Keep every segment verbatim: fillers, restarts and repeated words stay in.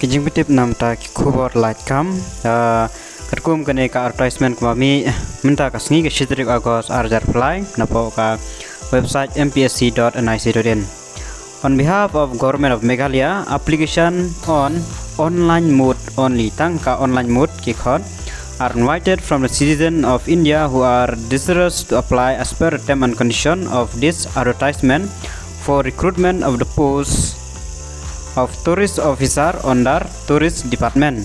Ki jingpyntip namta ki khubor laitkam, ah, katkum kane ka advertisement kaba mih mynta ka sngi ka shi tarik August ar hajar arphew lai, napoh ka website M P S C dot N I C dot in. On behalf of Government of Meghalaya, application on online mode only, tang ka online mode ki khot, are invited from the citizen of India who are desirous to apply as per the term and condition of this advertisement for recruitment of the post of tourist officer under tourist department.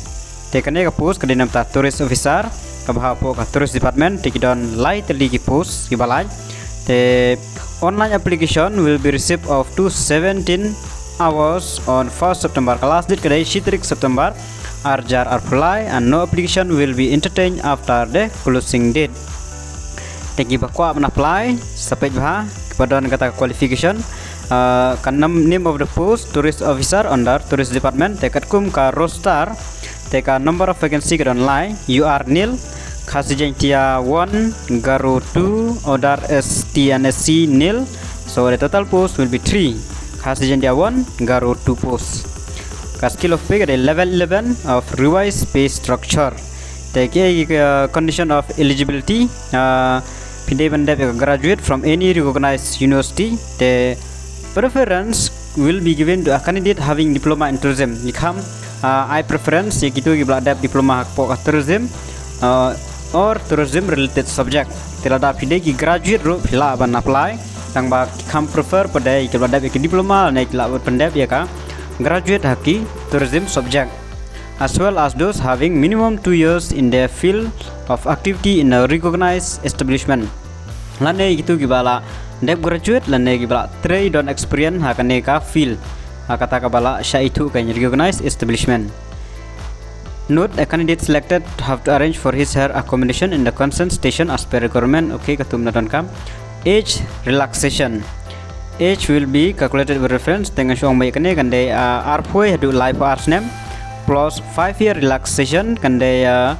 Te kane ka post ka dei namta tourist officer, kaba hapoh ka tourist department, te ki don lai tylli ki post kiba lai. Te online application will be received up to seventeen hours on first September. Ka last date ka dei shi tarik September ar hajar arphew lai, and no application will be entertained after the closing date. Te kiba kwah ban apply, sa peit bha, kiba don kata ka qualification, ah, ka nam-, name of the post, tourist officer under tourist department, te katkum ka roster, te ka number of vacancy ka don lai, U R nil, Khasi Jaintia one, Garo two, other S T and S C nil. So the total post will be three, Khasi Jaintia one, Garo two post. Ka scale of pay ka dei level eleven of revised pay structure. Te ki, uh, condition of eligibility, uh, phi dei ban dep ïa ka graduate from any recognized university. Te preference will be given to a candidate having diploma in tourism. Ki kham, uh, ai preference ïa kito kiba la dep diploma hapoh ka tourism, uh, or tourism related subject. Te lada phi dei ki graduate ruh phi lah ban apply. Tangba ki kham prefer pat de ïa kiba la dep ïa ki diploma ne ki lah ban pyndep ïa ka graduate ha ki tourism subject, as well as those having minimum two years in their field of activity in a recognized establishment. Lane kito kiba la dep graduate lane kiba la trei don experience ha kane ka field, ha kata kaba la shah ithuh ka recognized establishment. Note, a candidate selected have to arrange for his her accommodation in the concerned station as per requirement. Okay, katkum na donkam. Age relaxation. Age will be calculated with reference. Te ngan shu ong ba ïa kane kan dei, ah, arphew haduh laiphew ar snem plus five year relaxation kan dei, ah,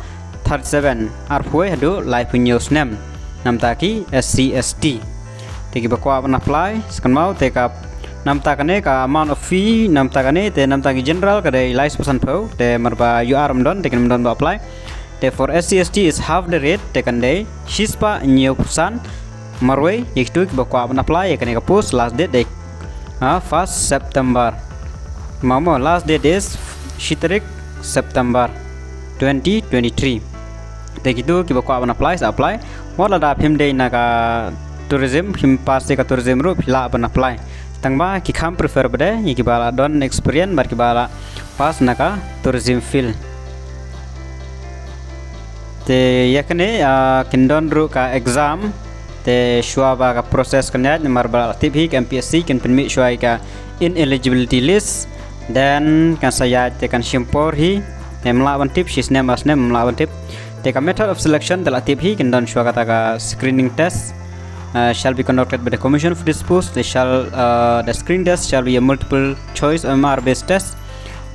thirty-seven, arphew haduh laiphew hynñiew snem. Namta ki S C S T. Te kiba kwah ban apply, sa kynmaw te ka namta kane ka amount of fee, namta kane te namta ki general ka dei laiphew san phew, te marba U R ym don, te kin ym don ba apply. Te for S C S T is half the rate, te kan dei shispah hynñiewphew san marwei, ïa kito kiba kwah ban apply ïa kane ka post, last date dei, ah, first September. Mamo, last date is shi tarik September twenty twenty-three. Te kito kiba kwah ban apply sa apply. Wat lada phim dei na ka tourism, phim pass ïa ka tourism ruh phi lah ban apply. Tangba ki kham prefer pat de ïa kiba la don experience bad kiba la pass na ka tourism field. Te ïa kane, ah, kin don ruh ka exam. Te shuwa ba ka process kan ïaid, namar ba la tip hi ka M P S C kin pynmih shuwa ïa ka ineligibility list. Then kan sa ïaid te kan shim por hi. Te ym lah ban tip, shi snem ar snem ym lah ban tip. Te ka method of selection te la tip hi, kin don shuwa kata ka screening test, uh, shall be conducted by the commission for this post. They shall, uh, the screening test shall be a multiple choice O M R based test.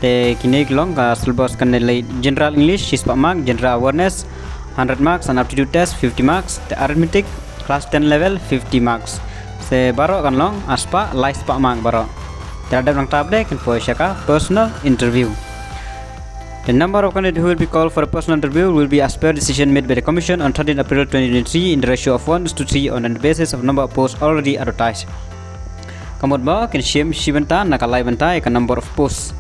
Te kine ki long ka syllabus kan dei general English shispah mark, general awareness hundred marks, and aptitude test fifty marks, te arithmetic class ten level fifty marks. Te baroh kan long arspah, laispah mark baroh. Te lada dang tap de kin poi sha ka personal interview. The number of candidates who will be called for a personal interview will be as per decision made by the commission on thirteenth April twenty twenty-three in the ratio of one to three on the basis of number of posts already advertised. Ka mut ba kin shim shi bynta na ka lai bynta ïa ka number of posts.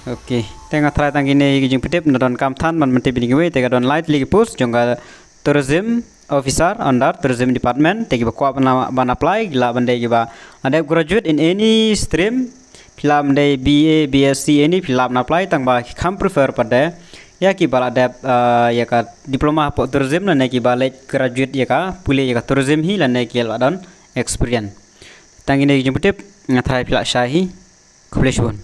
Okay. Te nga tharai tang kine ki jingpyntip, na donkam than ban pyntip ïa kiwei, te ka don lai tylli ki post jong ka tourism officer under tourism department, te kiba kwah ban, ban apply ki lah ban dei kiba la dep graduate in any stream, phi lah ban dei B A, B S C, any, phi lah ban apply, tangba ki kham prefer pat de ïa kiba la dep, uh, ïa ka diploma hapoh tourism lane kiba leit graduate ïa ka pule ïa ka tourism hi lane ki la don experience. Tang kine ki jingpyntip, nga tharai phi lah shai hi. Khublei shibun.